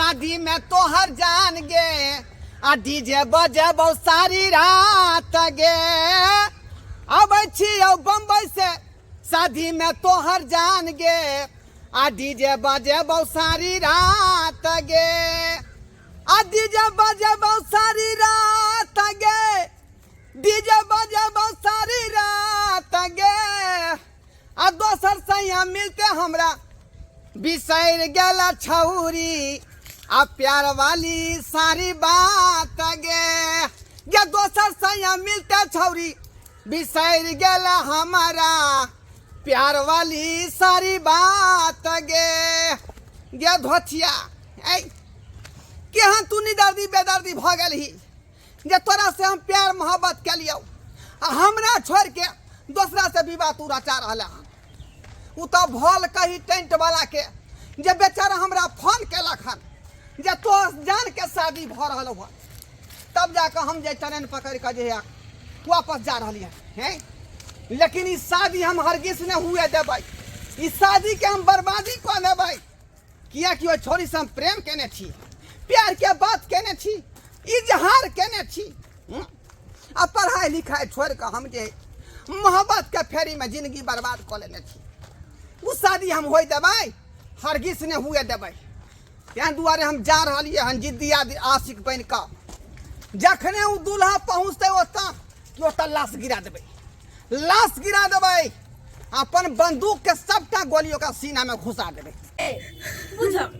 शादी में तोहर जान गे आ डीजे बजेबौ सारी रात गे। अबै छियौ बम्बई से शादी में तोहर जान गे आ डीजे बजेबौ सारी रात गे, आ डीजे बजेबौ सारी रात गे, डीजे बजेबौ सारी रात गे। आ दोसर सैया मिलते हमरा बिसरि गेल छौरी आ प्यार वाली सारी बात गे। गे दोसर सैया मिलते छौरी बिसरि गेल हमारा प्यार वाली सारी बात गे। गे धोथिया ऐ केहन तू निदर्दी बेदर्दी भऽ गेलही जे तोरा से हम प्यार मोहब्बत केलियौ आ हमरा छोड़ के दोसरा से विवाह तू रचा रहल हन। उ तऽ भल कही टेंट वाला के जे बेचारा हमरा फोन केलक हन जे तो जान के शादी भऽ रहल हन, तब जाकऽ हम जे ट्रेन पकड़ कऽ जे है वापस जा रहलियै हन, हैं। लेकिन ई शादी हम हरगिज नहि हुए देबै, ई शादी के हम बर्बादी कऽ देबै, कियाकि ओहि छोरी से हम प्रेम केने छी, प्यार के बात केने छी, इजहार केने छी। आ पढ़ाई लिखाई छोड़ कऽ हम जे मोहब्बत के फेरी में जिंदगी बर्बाद कऽ लेने छी, ओ शादी हम होय देबै? हरगिज नहि हुए देबै। ताहि दुआरे हम जा रहलियै हन जिद्दी आशिक बनि कऽ। जखने ओ दूल्हा पहुँचतै ओतऽ कि ओतऽ लाश गिरा देबै, लाश गिरा देबै, अपन बंदूक के सबटा गोली ओकरा सीना में घुसा देबै। ए, बुझब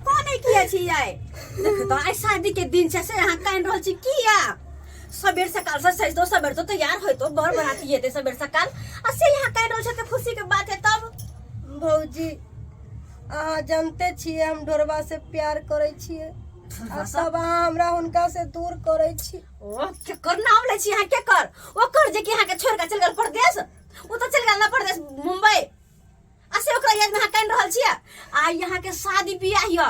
कोने किया छी आइ? देख तो आइ शादी के दिन छै से अहाँ कान रहल छी किया? सबेर सकाल से सजतो सबेर तो तैयार होइतो बर बराती जेते सबेर सकाल, आ से यहाँ कान रहल छै त खुशी के बात है तब। भौजी अहाँ जानते छियै हम ढोरबा से प्यार करै छियै आ तब अहाँ हमरा हुनका से दूर करै छी। ओ केकर नाम लै छी अहाँ? केकर? ओकर जे कि अहाँ के छोड़ के चल गेल परदेश, ओ तऽ चल गेल ना परदेश मुंबई, आ से ओकरा याद में अहाँ कान रहल छियै। आ यहाँ के शादी बियाह य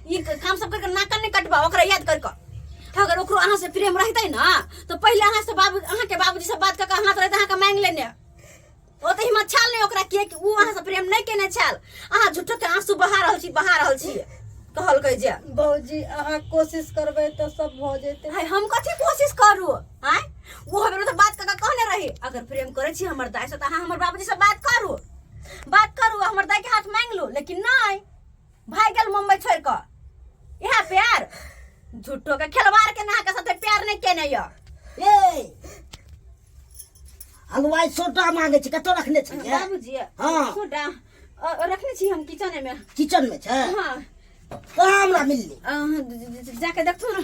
ई काम सब करके नाक नहीं कटबा ओकरा याद कर के। अगर ओकरो अहाँ से प्रेम रहतै ना तो पहले अहाँ से बाबू, अहाँ के बाबूजी से बात करके हाथ रहते अहाँ के मांग लेने। ओ तऽ हिम्मत छल नहीं ओकरा, किया कि उ अहाँ से प्रेम नहीं केने छल। अहाँ झूठो के आंसू बहा रहल छी, बहा रहल छी। कहलकै जे भौजी अहाँ कोशिश करबै तऽ सब भऽ जेतै। हाय हम कथी कोशिश करू? आय वो हमरा तऽ बात कऽ कहने रही अगर प्रेम करै छी हमर दाय से तऽ अहाँ हमर बाबूजी से बात करू, बात करू, हमर दाय के हाथ मांगि लू। लेकिन नहीं, भाग गेल मुंबई छोड़ कऽ। इएह प्यार झूठो के खेलवाड़ के नहा के साथे प्यार नहीं केने य। ए हलवाई सोडा मांगे छै, कतौ रखने छै? बाबूजी हाँ। सोडा रखने छी हम किचन में। किचन में छै? हाँ। कहाँ हमरा मिलली? जाके देखथु ना,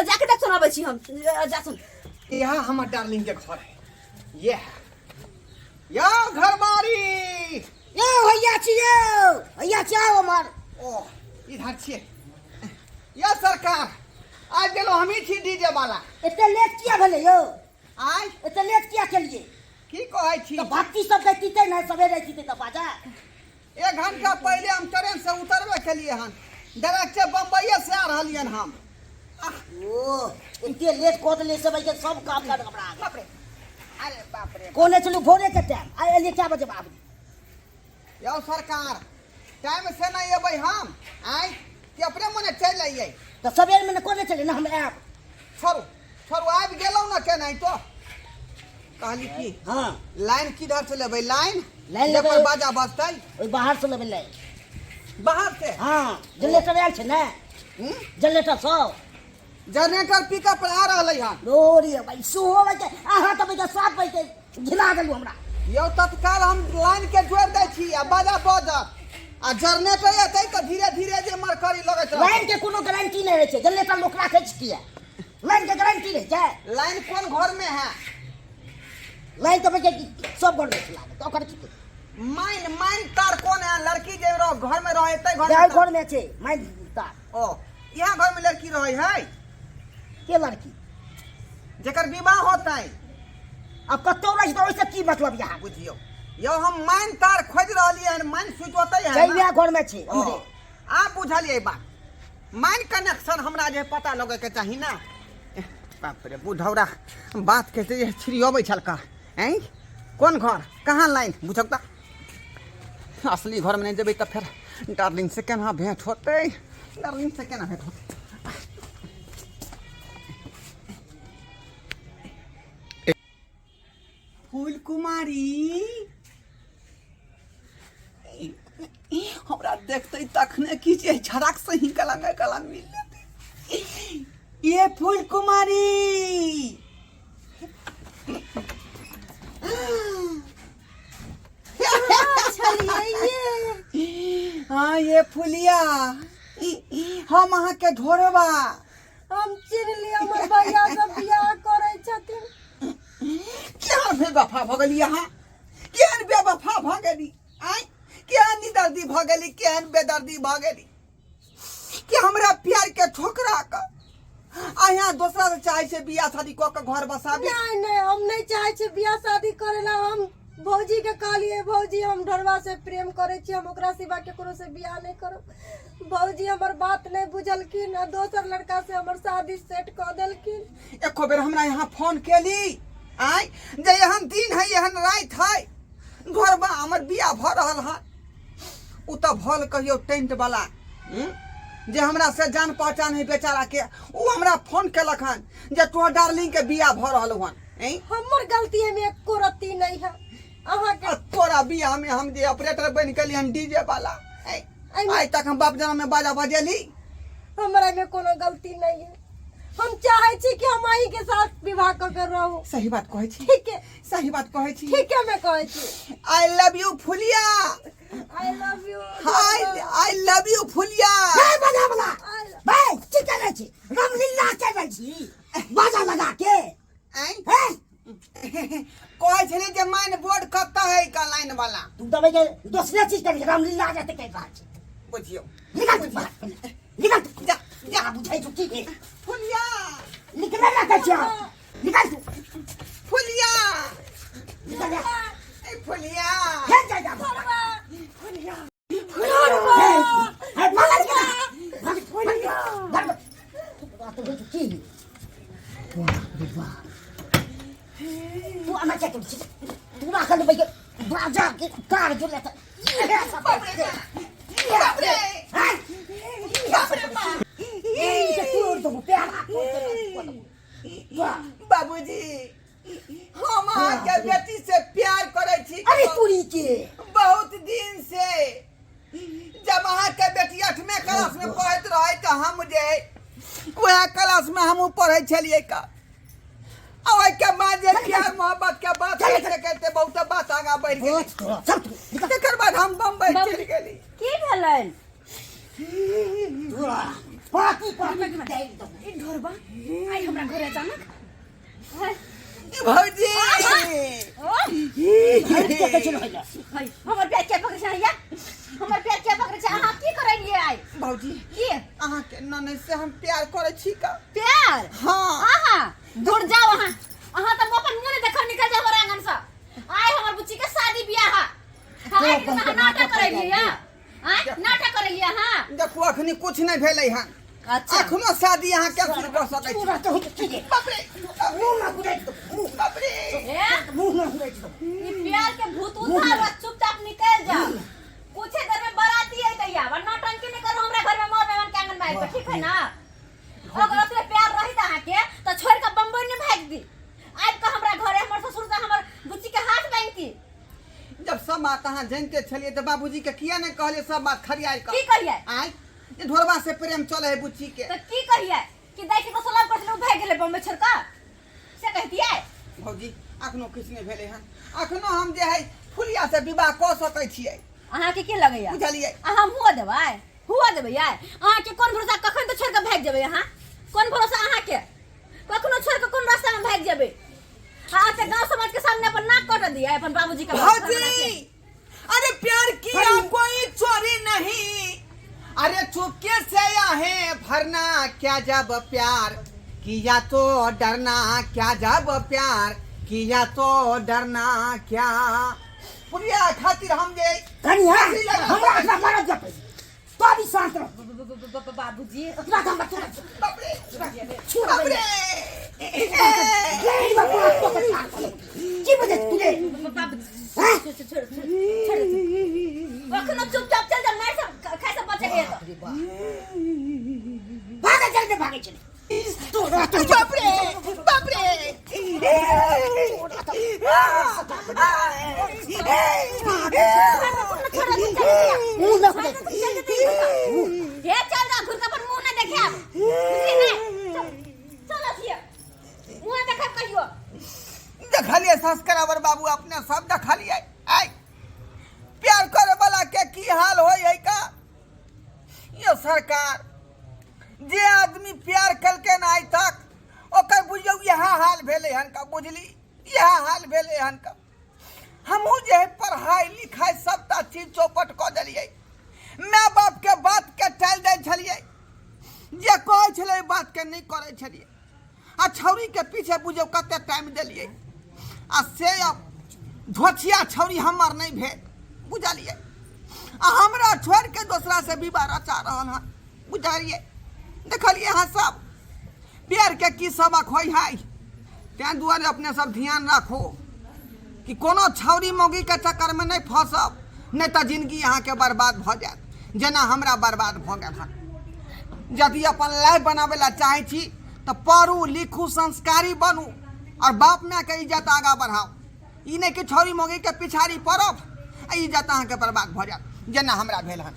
जाके देखथु ना, अबै छी हम, जाथुन। यह हमर डार्लिंग के घर है, ये है यो घरबारी। यो भैया छी, यो भैया छी, आओ हमर। ओ इधर छियै यो सरकार, आज गेलो हम ही छी डीजे वाला। एते लेट किया भेलै यो? आय एते लेट किया केलिए? की कहै छी? तऽ भक्ति सब दैतिते ने सवेरे जीते तऽ बाजा। एक घंटा पहले हम ट्रेन से उतरबे केलिए हन, डायरेक्ट बम्बईए से आ रहलियन हम। ओ एते लेट कऽ देलियै सब के सब काम कर हमरा। बाप रे, अरे बाप रे। कोने चलू भोरे के टाइम, आइ एलियै कए बजे बाबू? यौ सरकार टाइम से नहीं अबै हम, आय कि अपने मने चलि अइयै? तऽ सबेर में कोने चले ना हम आयब। छोड़ू छोड़ू, आबि गेलहुँ ने केनाहितो। कहली की हाँ लाइन किधर से लेबै? लाइन लाइन जे पर लेबै। बाजा बजतै ओहि बाहर से लेबै लाइन। बाहर से? हाँ जनरेटर आयल छै ने। हम्म? जनरेटर सब जनरेटर पिकअप पर आ रहलै हन। रोरी भाई सुहो भाई अहाँ तऽ भाई 7 बजे घिना देलू हमरा। यौ तत्काल हम लाइन के जोड़ि दै छी आ बाजा बजत आ जनरेटर एतै तऽ धीरे धीरे जे मरकरी लगैत रहतै। लाइन के कोनो गारंटी नहि रहै छै, जनरेटर लोक राखै छै किया? लाइन के गारंटी रहै छै? लाइन कोन घर में है? लाइन तऽ भाई सब घर में छै लागल, तऽ ओकर की? माइन माइन तार कोन है? लड़की जे रह घर में रहे तै घर में जाय तार। घर में छै माइन तार। ओ यहाँ घर में लड़की रहे है? के लड़की? जेकर विवाह होतै। अब कतौ रहै छै तऽ ओहिसँ की मतलब यहाँ? बुझियौ यौ हम माइन तार खोजि रहलियै हन, माइन स्विच ओतै है ना? जइया घर में छै ओ, हमरे। आब बुझलियै बात। माइन कनेक्शन हमरा जे पता लगै के चाही ना। बाप रे बुढ़ौरा बात के जे छिड़ियबै छलका। ऐं कोन घर कहाँ लाइन बुझक तऽ। असली घरमे नहि जेबै तऽ फेर डार्लिंग से केना भेंट होतै, डार्लिंग से केना भेंट होतै? फूल कुमारी हमरा देखते तखने की जे झड़क से ही गला में गला मिल लेते। ये फूल कुमारी, हाँ ये फुलिया, हम अहाँ के ढोरबा। हम चिन्ह लिअ, हमर भैया सब बियाह करै छथिन। केहन बेवफा भऽ गेली अहाँ, केहन बेवफा भऽ गेली आँय, केहन निदर्दी भऽ गेली, केहन बेदर्दी भऽ गेली कि हमरा प्यार के ठोकरा कऽ अहाँ दोसरा से चाहै छै बियाह शादी कऽ के घर बसाबी? नहीं नहीं, हम नहीं चाहे छी बियाह शादी करे ला। हम भौजी के कहलिए, भौजी हम ढोरवा से प्रेम करे छी, हम ओकरा सिवा केकरो से बियाह नहीं करब। भौजी हमर बात नहीं बुझलखिन आ दोसर लड़का से हमर शादी सेट कऽ देलखिन। एको बेर हमरा यहाँ फोन केली आय जे एहन दिन है, एहन राति है, घरबा हमर बियाह भऽ रहल है? उ तऽ भल कहियो टेंट वाला जे हमरा से जान पहचान है बेचारा के, उ हमरा फोन केलक हन जे तोहर डार्लिंग के बियाह भऽ रहल हन। ऐं? हमर गलती में एको रत्ती नहीं है अहाँ के। आ तोरा बियाह में हम जे ऑपरेटर बनि गेली हन डीजे वाला, ऐं? आइ तक हम बाप जना में बाजा बजेली? हमरा में कोनो गलती नहीं है। हम चाहे छी कि हम अहीं के साथ विवाह कऽ के रहू। सही बात कहै छी? ठीक है। सही बात कहै छी? ठीक है, मैं कहै छी। I love you Phuliya. I love you. I love you Phuliya. ए बाजा वाला भाई, की करै छी? रामलीला करै छी बाजा लगा के? आँय? हैं? कहै छलै जे माइन बोर्ड कतऽ है का लाइन वाला। तू दबै के दोसरे चीज करी, रामलीला जते कहि रहल छी। बुझियौ। निकल तू बाहर, निकल तू। जा जा। बुझै छु की भेल। फुलिया। निकले ना कहै छियौ, निकल तू। फुलिया। निकल जा। ए फुलिया। फेर जा जा फुलिया। हे भागल के भाग फुलिया, भाग। बात होइ छौ की? बाप रे बाप, तू अना क्या करै छी? तू राखल लेबै के बाजा के तार जुड़ले त बाप रे बाप रे बाप रे बाप। बाबूजी, हम अहाँके बेटी से प्यार करै छी। अरे तोरी के। बहुत दिन से। जब अहाँके बेटी अठमे क्लास में पढ़ैत रहै तऽ हम जे वएह क्लास में हमहूँ पढ़ै छलियै का, आ ओहिके बाद जे प्यार मोहब्बत के बात करते करते बहुत बात आगाँ बढ़ि गेलै। तकर बाद हम बम्बई चलि गेली। की भेलनि? पाकी पाकी ई ढोरबा आइ हमरा घरे अचानक है। भौजी। ओ है, हमर पैर के पकड़ै छै या, हमर पैर के पकड़ै छै? अहाँ की करै रहियै आइ? भौजी। की? अहाँके ननद से हम प्यार करै छी का। प्यार? हाँ। अहाँ दूर जाओ। अहाँ अहाँ तऽ अपन मुँह नहि देखब। निकल जाओ हमर आंगन से। आइ हमर बुच्ची के शादी बियाह है। हाँ, अहाँ नाटक करै रहियै? आँय, नाटक करै रहियै अहाँ? देखू, अखनी कुछ नहि भेलै हन। अच्छा। अखनो शादी अहाँ कैंसिल कऽ सकै छी। बाप रे बाप रे। ए, ई प्यार के भूत उतार आ चुपचाप निकल जाओ। कुछ देर में बाराती आई तैया और नौटंकी नहीं करो हमरा घर में, मोर मेहमान के आंगन में आबि के, ठीक है ना? अगर ओतबे प्यार रही त अहाँ के तो छोड़ के बम्बई नहीं भाग दी, आबि के हमरा घरे हमर ससुर से हमर बुच्ची के हाथ बांधती। जब सब बात अहाँ जानते छलियै तऽ बाबूजी के किया नहि कहलियै सब बात खरियाइ कऽ? की कहियै? आँय, जे ढोरबा से प्रेम चले है बुच्ची के। तो की कहियै कि दाइ के कसला पर भाग गेलै बम्बई छोड़ के, से कहतियै? भौजी, अखनो किछु नहि भेलै हन। अखनो हम जे है फुलिया से विवाह कऽ सकै छियै। अहाँ के की लगैया? बुझलियै। अहाँ हुआ देबै, हुआ देबै यार? अहाँ के कोन भरोसा, कखन तो छोड़ के भागि जेबै अहाँ? कोन भरोसा अहाँ के, कखनो छोड़ के कोन रास्ता में भागि जेबै? हाँ, तऽ गांव समाज के सामने अपन नाक कट दिया अपन बाबूजी के। भौजी, अरे प्यार किया कोई चोरी नहीं, अरे चुपके से आहे भरना क्या, जब प्यार किया तो डरना क्या, जब प्यार किया तो डरना क्या। पुरिया खातिर हम जे कनिया, हमरा एकरा मारत जा पहिले तो अभी शांत रह। बाबूजी। एकरा हम बच्चा। बाप रे छोड़। बाप रे। रे बाप रे, की बजे तू रे? बाबूजी, छोड़ छोड़ छोड़। अखनो चुपचाप चल जा मार सब खाए से बचे के बाप रे बाप। भागे चल भागे चल तोरा तो बाप रे बाप रे मुंह ना खुले हे चल जा घुर के अपन मुंह ना देखे अब बुझली ने चल चल अथिया मुंह ना देखे कहियो देखलिए संस्कार बाबू अपने सब देखलिए आय प्यार करे वाला के की हाल होय है का यो सरकार जे आदमी प्यार कलके ना आइ तक ओकर बुझियौ इएह हाल भेलै हन का बुझली इएह हाल भेलै हन का हमहूँ जे है पढ़ाइ लिखाइ सभटा चीज चौपट कऽ देलियै माय बापके बातके टालि दै छलियै जे कहै छलै ओहि बातके नहि करै छलियै आ छौड़ीके पीछे बुझियौ कते टाइम देलियै आ से अब धोछिया छौड़ी हमर नहि भेल बुझलियै आ हमरा छोड़ि के दोसरा से विवाह रचा रहल हन बुझलियै देखलियै अहाँ सब प्यारके की सबक होइ है ताहि दुआरे अपने सब ध्यान राखू कि कोनो छौड़ी मौगीके चक्करमे नहि फंसब नहि तऽ जिंदगी अहाँके बर्बाद भऽ जायत जेना हमरा बर्बाद भऽ गेल हन यदि अपन लाइफ बनाबै लए चाहै छी तऽ पढ़ू लिखू संस्कारी बनू आओर बाप मायके इज्जत आगाँ बढ़ाउ ई नहि कि छौड़ी मौगीके पिछाड़ी पड़ब आ इज्जत अहाँके बर्बाद भऽ जायत जेना हमरा भेल हन।